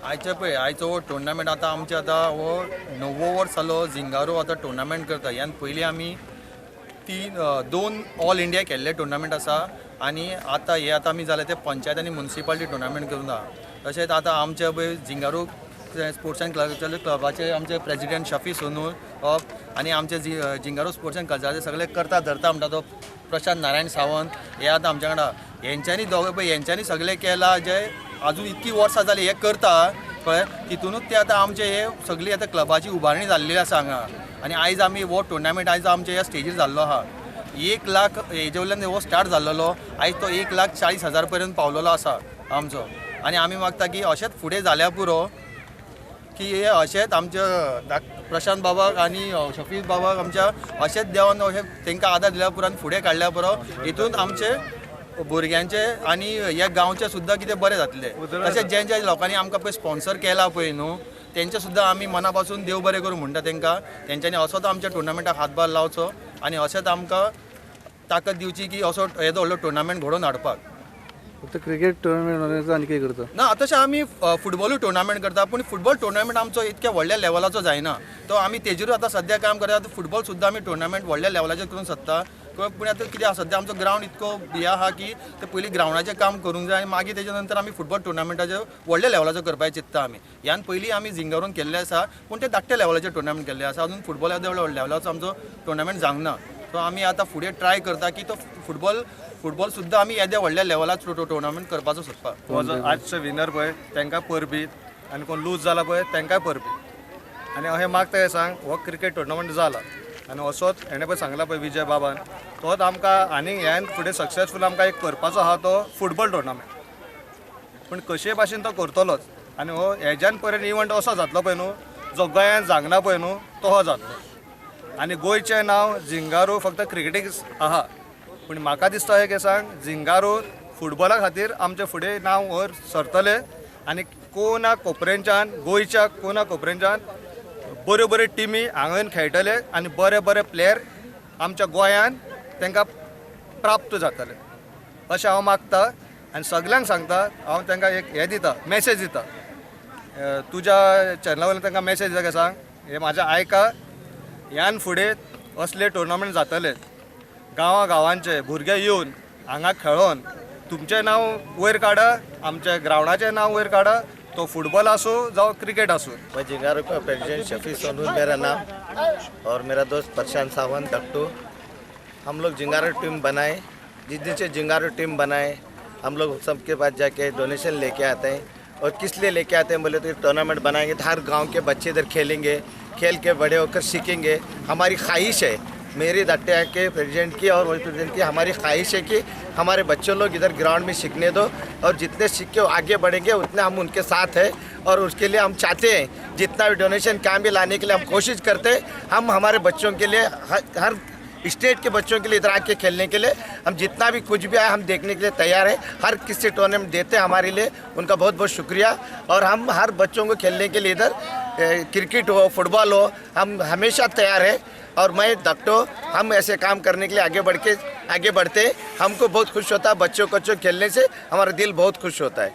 आयचे पळय आयचो हो टुर्नामेंट आतां आमचे आतां हो णव्वो वर्स जालो झिंगारो आतां टुर्नामेंट करता. ह्यान पयलीं आमी तीन दोन ऑल इंडिया केल्ले टुर्नामेंट आसा आनी आतां हे आतां आमी जाले ते पंचायत आनी मुन्सिपालिटी टुर्नामेंट करून आहा. तशेंच आतां आमचे पळय झिंगारो स्पोर्ट्स एंड कल्चरल क्लबाचे आमचे प्रेजिडेंट शफी सोनू आनी आमचे झिंगारो स्पोर्ट्स एंड कल्चराचे सगळे करता धरता म्हणटा तो प्रशांत नारायण सावंत हे आतां आमच्या वांगडा. हेंच्यांनी दोग पळय हेंच्यांनी सगळें केलां जे आजून इतकी वर्सां जाली हे करता कळ्ळें, तितूनच ते आतां आमचे हे सगळी आतां क्लबाची उबारणी जाल्ली आसा हांगा. आनी आयज आमी हो टुर्नामेंट आयज आमच्या ह्या स्टेजीर जाल्लो आहा. 1 लाख हेजे वयल्यान हो स्टार्ट जाल्लो, आयज तो 1,40,000 पर्यंत पावलेलो आसा आमचो. आनी आमी मागता की अशेंच फुडें जाल्यार पुरो की हे अशेंच आमच्या प्रशांत बाबाक आनी शफीक बाबाक आमच्या अशेंच देवान अशें तांकां आदार दिल्या पुरो आनी फुडें काडल्या पुरो. हितून आमचे भुरग्यांचे आनी ह्या गांवचे सुद्दां कितें बरें जातलें. तशेंच ज्या ज्या लोकांनी आमकां पळय स्पॉन्सर केला पळय न्हू तेंचे सुद्दां आमी मना पासून देव बरें करूं म्हणटा तांकां. तेंच्यांनी असोच आमच्या टुर्नामेंटाक हातभार लावचो आनी अशेंच आमकां ताकद दिवची की असो येदो व्हडलो टुर्नामेंट घडोवन हाडपाक. फक्त क्रिकेट टुर्नामेंट आनी कितें करता? ना, तशें आमी फुटबॉलूय टुर्नामेंट करता, पूण फुटबॉल टुर्नामेंट आमचो इतक्या व्हडल्या लेवलाचो जायना, तो आमी तेजेरूय आतां सद्या काम करता. आतां फुटबॉल सुद्दां आमी टुर्नामेंट व्हडल्या लेवलाचेर करूंक सोदता, पूण आतां कितें आसा सद्या आमचो ग्रावंड इतको हे आहा की ते पयलीं ग्रावंडाचें काम करूंक जाय आनी मागीर तेजे नंतर आमी फुटबॉल टुर्नामेंटाचें व्हडल्या लेवलाचो करपाचें चिंत्ता आमी. ह्यान पयलीं आमी झिंगारून केल्लें आसा, पूण ते धाकट्या लेवलाचेर टुर्नामेंट केल्ले आसा. अजून फुटबॉल येद्या व्हडल्या लेवलाचो आमचो टुर्नामेंट जावंक ना. सो आमी आतां फुडें ट्राय करता की तो फुटबॉल सुद्दां आमी येद्या व्हडल्या लेवलार टुर्नामेंट करपाचो सोदपा. हो जो आजचो विनर पळय तांकां परबी आनी कोण लूज जाला पळय तांकांय परबी. आनी अशें मागता हें सांग, हो क्रिकेट टुर्नामेंट जाला आनी असोच हेणें पळय सांगला पळय विजय बाबान, तोच आमकां आनी ह्यान फुडें सक्सेसफूल आमकां एक करपाचो आहा तो फुटबॉल टुर्नामेंट. पूण कशेय भाशेन तो करतलोच आनी हो हेज्यान पर्यंत इव्हंट असो जातलो पळय न्हू जो गोंयांत जागना पळय न्हू तो हो जातलो. आनी गोंयचें नांव झिंगारो फक्त क्रिकेटीक आहा, पूण म्हाका दिसता हें सांग झिंगारो फुटबॉला खातीर आमचें फुडें नांव वयर सरतलें आनी कोना कोपरेंच्यान गोंयच्या कोना कोपरेंच्यान बऱ्यो बऱ्यो टिमी हांगा खेळटले आनी बरे बरे प्लेयर आमच्या गोंयान तांकां प्राप्त जातले अशें हांव मागता. आनी सगल्यांक सांगता, हांव तांकां एक हें दिता, मॅसेज दिता, तुज्या चॅनला वयल्यान तांकां मॅसेज दिता सांग हें म्हाजें आयका, ह्यान फुडें असले टुर्नामेंट जातले, गांवा गांवांचे भुरगे येवन हांगा खेळोन तुमचें नांव वयर काडा, आमच्या ग्रावंडाचें नांव वयर काडा, तो फुटबॉल आसूं जावं क्रिकेट आसूं. मैं झिंगारो का प्रेसिडेंट शफी सोनून मेरा नाम और मेरा दोस्त प्रशांत सावंत डक्टू. हम लोग झिंगारो टीम बनाए, जिस दिन से झिंगारो टीम बनाए हम लोग सबके पास जाके डोनेशन लेके आते हैं. और किस लिए लेके आते हैं बोले तो टूर्नामेंट बनाएंगे तो हर गांव के बच्चे इधर खेलेंगे, खेल के बड़े होकर सीखेंगे. हमारी ख्वाहिश है, मेरी दट्टिया के प्रेसिडेंट की और वाइस प्रेसिडेंट की हमारी ख्वाहिश है कि हमारे बच्चों लोग इधर ग्राउंड में सीखने दो और जितने सीख के आगे बढ़ेंगे उतने हम उनके साथ हैं. और उसके लिए हम चाहते हैं जितना भी डोनेशन काम भी लाने के लिए हम कोशिश करते हैं. हम हमारे बच्चों के लिए हर स्टेट के बच्चों के लिए इधर आके खेलने के लिए हम जितना भी कुछ भी आए हम देखने के लिए तैयार है. हर किसी टूर्नामेंट देते हैं हमारे लिए, उनका बहुत बहुत शुक्रिया. और हम हर बच्चों को खेलने के लिए इधर क्रिकेट हो फुटबॉल हो हम हमेशा तैयार है. और मैं डॉक्टर हम ऐसे काम करने के लिए आगे बढ़ते, हमको बहुत खुश होता है. बच्चों को खेलने से हमारा दिल बहुत खुश होता है.